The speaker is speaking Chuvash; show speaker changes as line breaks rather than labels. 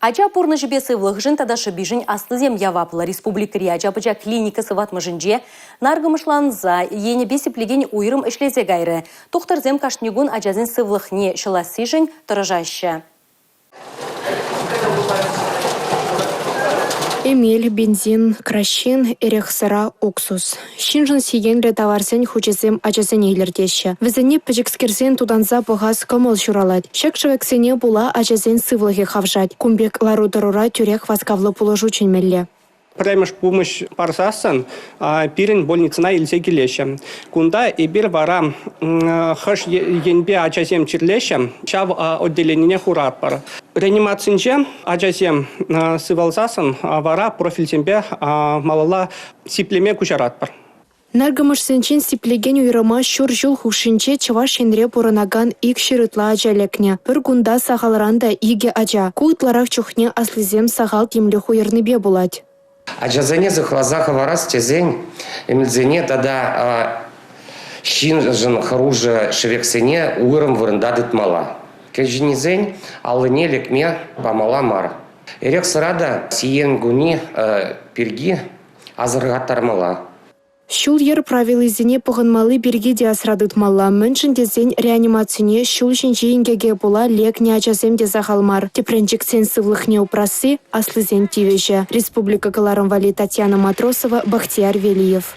Ача пурнӑҫӗпе сывлӑхӗшӗн тата шӑпишӗн аслисем яваплӑ. Республикӑри ача-пӑча клиника сыватмӑшӗнче наркӑмӑшланса енӗпе сиплекен уйрӑм ӗҫлесе кайрӗ. Тухтӑрсем кашни кун ачасен сывлӑхне ҫӑлассишӗн тӑрӑшаҫҫӗ.
Эмел, бензин, краҫҫын, эрех-сӑра, уксус. Ҫыншӑн сиенлӗ таварсен хучӗсем ачасене илӗртеҫҫӗ. Вӗсене пӗчӗкскерсен тутанса пӑхас кӑмӑл ҫуралать. Ҫак шӗвексене пула ачасен сывлӑхӗ хавшать. Кун пек лару-тӑрура тӳрех васкавлӑ пулӑшу чӗнмелле.
Пӗрремӗш пулӑш парсассӑн пирӗн больницӑна илсе килеҫҫӗ. Кунта эпир вара хӑш енпе ачасем чирлеҫҫӗ, ҫав отделенине хуратпӑр. Реанимацинче ачасем сывалсассӑн вара профильсемпе малалла сиплеме куҫаратпӑр.
Наркӑмӑшсенчен сиплекен уйрӑма ҫур ҫул хушшинче Чӑваш Енре пурӑнакан 200 ытла ача лекнӗ. Пӗр кунта сахалран та икӗ ача. Ку ытларах чухне аслисем сахал тимлӗх уйӑрнипе пулать.
Ачасене сыхласа хӑварас тесен эмелсене тата ҫыншӑн хӑрушӑ шӗвексене уйрӑм вырӑнта тытмалла. Кӗҫӗннисен аллине лекме памалла мар. Эрех-сӑра та сиен кӳни пирки асӑрхаттармалла.
Ҫул-йӗр правилисене пӑхӑнмалли пирки те асра тытмалла, мӗншӗн тесен реанимацине ҫул ҫинчи инкеке пула лекнӗ ачасем те сахал мар. Тӗпренчӗксен сывлӑхне упрасси – аслисен тивӗҫӗ. Республика кӑларӑм валли Татьяна Матросова, Бахтияр Велиев.